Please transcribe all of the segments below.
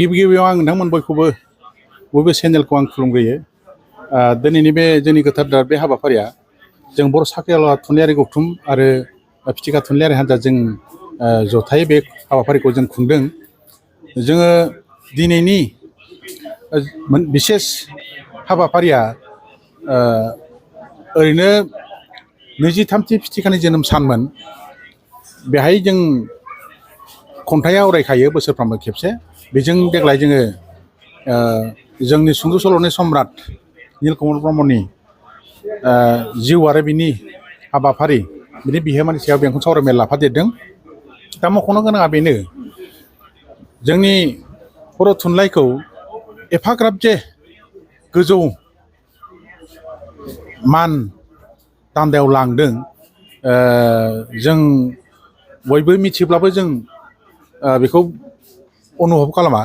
गिबि गिबियाव आं नोंथांमोन बयबो चेनेलखौ आं खुलुमग्रोयो। दिनैनि बे जोंनि गोथार बे हाबाफारिया जों बर' साख्रिआवला थुनलाइयारि गौथुम आरो फिथिखा थुनलाइयारि हान्जाजों जथायै बे हाबाफारिखौ जों खुंदों। जोङो दिनैनि बिसेस हाबाफारिया ओरैनो 23थि फिथिखानि जोनोम सानमोन। बेहाय जों खन्थाइ आवरायखायो बोसोरफ्रामबो खेबसे। बेजों देग्लाय जोङो जोंनि सुंद' सल'नि सम्राट नीलकमल ब्रह्मनि जिउ आरो बिनि हाबाफारि बिनि बिहोमानि सायाव बेंखन सावरायमेल लाफादेरदों। दा मख'नो गोनाङा बेनो, जोंनि बर' थुनलाइखौ एफाग्राब जे गोजौ मान दान्दायाव लांदों, जों बयबो मिथिब्लाबो जों बेखौ अनुभब खालामा।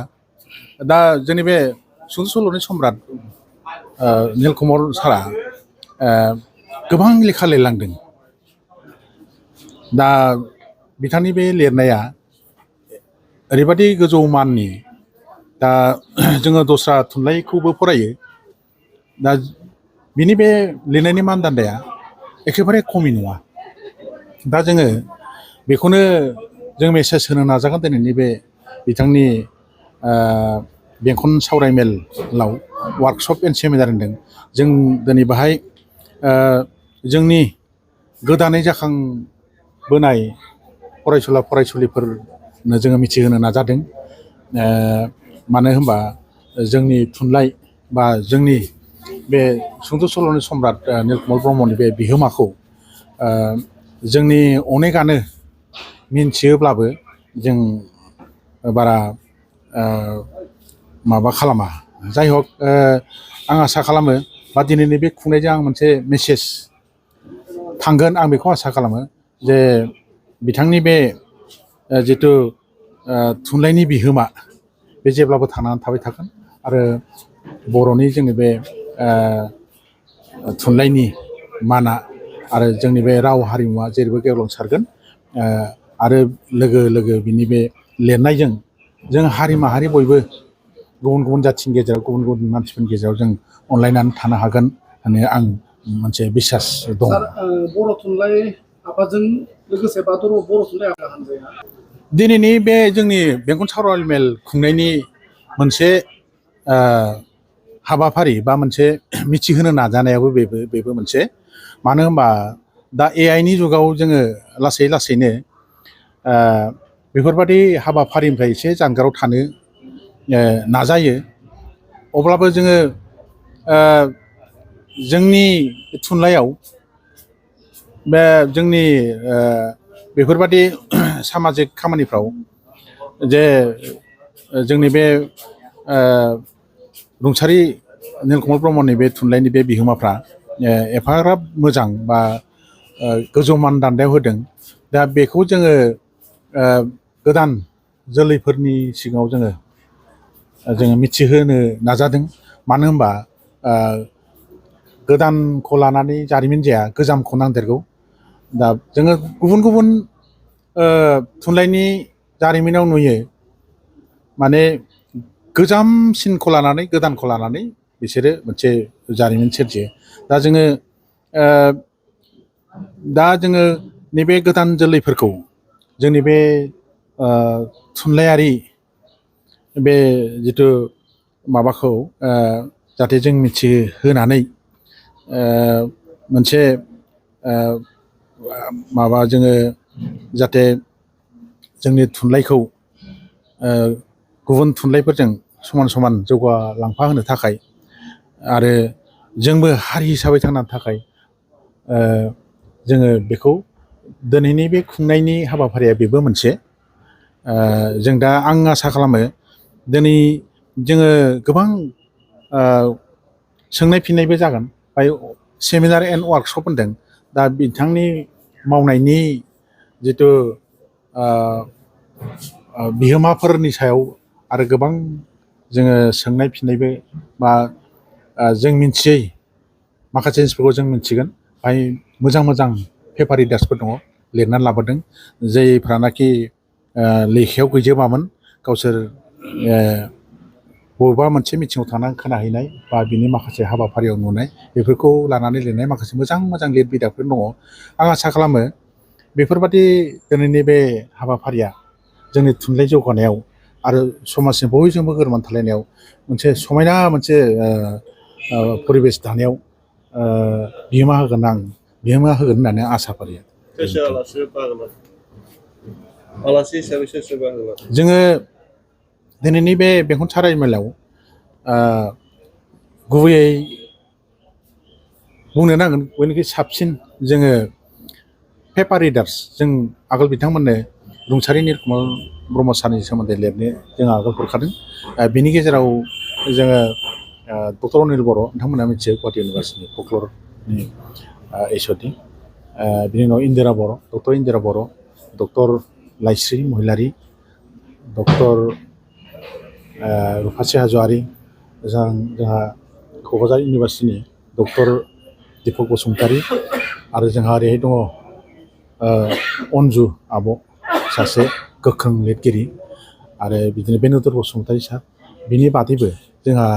दा जोंनि बे सुंद' सल'नि सम्राट नीलकमल सारआ गोबां लेखा लिरलांदों। दा बिथांनि बे लिरनाया ओरैबादि गोजौ माननि। दा जोङो दस्रा थुनलाइखौबो फरायो। दा बिनि बे लिरनायनि मानदान्दाया एखेबारे खमि नङा। दा जोङो बेखौनो जों मेसेज होनो नाजागोन दिनैनि बे बिथांनि बेंखन सावरायमेलाव वार्कशप एन्ड सेमिनार होनदों। जों दिनै बाहाय जोंनि गोदानै जाखांबोनाय फरायसुला फरायसुलिफोरनो जोङो मिथिहोनो नाजादों। मानो होनबा जोंनि थुनलाइ बा जोंनि बे सुंद' सल'नि सम्राट नीलकमल ब्रह्मनि बे बिहोमाखौ जोंनि अनेकआनो मिन्थियोब्लाबो जों बारा माबा खालामा। जाय हक, आं आसा खालामो बा दिनैनि बे खुंनायजों आं मोनसे मेसेज थांगोन, आं बेखौ आसा खालामो जे बिथांनि बे जिथु थुनलाइनि बिहोमा बे जेब्लाबो थांनानै थाबाय थागोन आरो बर'नि जोंनि बे थुनलाइनि माना आरो जोंनि बे राव हारिमुवा जेरैबो गेवलांसारगोन। आरो लोगो लोगो बिनि बे लिरनायजों जों हारि माहारि बयबो गुबुन गुबुन जाथिनि गेजेराव गुबुन गुबुन मानसिफोरनि गेजेराव जों अनलायनानै थानो हागोन होननानै आं मोनसे बिसास दं। बर' थुनलाइ आफादजों लोगोसे बर' थुनलाइ आफाद हान्जाया दिनैनि बे जोंनि बेंखन सावरायमेल खुंनायनि मोनसे हाबाफारि बा मोनसे मिथिहोनो नाजानायाबो बेबो मोनसे। मानो होनबा दा AIनि जुगाव जोङो लासै लासैनो बेफोरबादि हाबाफारिनिफ्राय एसे जानगाराव थानो नाजायो। अब्लाबो जोङो जोंनि थुनलाइयाव बे जोंनि बेफोरबादि सामाजिक खामानिफ्राव जे जोंनि बे रुंसारि नीलकमल ब्रह्मनि बे थुनलाइनि बे बिहोमाफ्रा एफाग्राब मोजां बा गोजौ मानदान्दायाव होदों। दा बेखौ जोङो गोदान जोलैफोरनि सिगाङाव जोङो मिथिहोनो नाजादों। मानो होनबा गोदानखौ लानानै जारिमिन जाया, गोजामखौ नांदेरगौ। दा जोङो गुबुन गुबुन थुनलाइनि जारिमिनाव नुयो, माने गोजामसिनखौ लानानै गोदानखौ लानानै बिसोरो मोनसे जारिमिन सोरजियो। दा जोङो नैबे गोदान जोलैफोरखौ जोंनि बे थुनलाइयारि बे जिथु माबाखौ जाहाथे जों मिथिहोनानै मोनसे माबा जोङो जाहाथे जोंनि थुनलाइखौ गुबुन थुनलाइफोरजों समान समान जौगालांफाहोनो थाखाय आरो जोंबो हारि हिसाबै थांनानै थाखाय जोङो बेखौ दिनैनि बे खुंनायनि हाबाफारिया बेबो मोनसे। जों दा आं आसा खालामो दिनै जोङो गोबां सोंनाय फिन्नायबो जागोन। बाय सेमिनार एन्ड वार्कशप होनदों। दा बिथांनि मावनायनि जिथु बिहोमाफोरनि सायाव आरो गोबां जोङो सोंनाय फिन्नायबो बा जों मिन्थियै माखासे जिनिसफोरखौ जों मिन्थिगोन। बाय मोजां मोजां पेपार रिडार्सफोर दङ, लिरनानै लाबोदों, जायफ्रानाखि लेखायाव गैजोबामोन, गावसोर बबेबा मोनसे मिथिङाव थांनानै खोनाहैनाय बा बिनि माखासे हाबाफारियाव नुनाय बेफोरखौ लानानै लिरनाय माखासे मोजां मोजां लिरबिदांफोर दङ। आं आसा खालामो बेफोरबादि दिनैनि बे हाबाफारिया जोंनि थुनलाइ जौगानायाव आरो समाजनि बयजोंबो गोरोबनानै थालायनायाव मोनसे समायना मोनसे परिबेस दानायाव बिहोमा होगोन होननानै आसा फारियो। जोङो दिनैनि बे बेंखन सारायमेलायाव गुबैयै बुंनो नांगोन बयनिख्रुइ साबसिन जोङो पेपार रिडार्स जों आगोल बिथांमोननो रुंसारि निलकमल ब्रह्म सारनि सोमोन्दै लिरनो जों आगोल हरखादों। बिनि गेजेराव जोङो डक्टर अनिल बर' नोंथांमोना मिथियो गुवाहाटि इउनिभार्सिटिनि फक्लरनि HOD, बिनि उनाव इन्दिरा बर', डक्टर इन्दिरा बर', डक्टर लाइस्रि महिलारि, डक्टर रुफास्रि हाज'वारि, जोंहा क'क्राझार इउनिभार्सिटिनि डक्टर दिपक बसुमतारी, आरो जोंहा ओरैहाय दङ अनजु आब' सासे गोख्रों लिरगिरि, आरो बिदिनो बेनुदर बसुमतारी सार। बिनि बादैबो जोंहा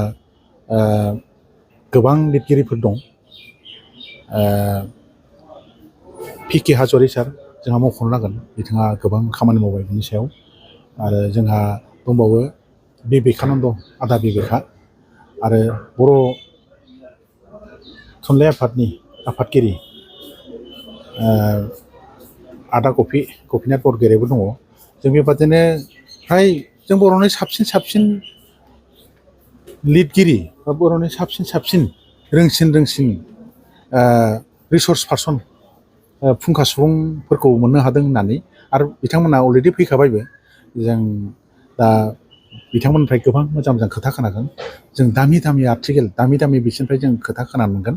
गोबां लिरगिरिफोर दं। PK हाज'वारि सार जोंहा मख'नो नांगोन, बिथाङा गोबां खामानि मावबाय बिनि सायाव। आरो जोंहा दंबावो बिबेकानन्द आदा बिबेका, आरो बर' थुनलाइ आफादनि आफादगिरि आदा गपिनाथ बरगयारिबो दङ। जों बेबादिनो फ्राय जों बर'नि साबसिन लिरगिरि बा बर'नि साबसिन रोंसिन रिसर्स पार्सन फुंखा सुबुंफोरखौ मोननो हादों होननानै, आरो बिथांमोना अलरेडि फैखाबायबो। जों दा बिथांमोननिफ्राय गोबां मोजां खोथा खोनागोन। जों दामि आर्टिकेल दामि बिसोरनिफ्राय जों खोथा खोनानो मोनगोन।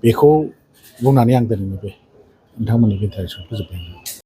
बेखौ बुंनानै आं दिनैनि बे नोंथांमोननि इन्टारेक्सनखौ फोजोबबाय।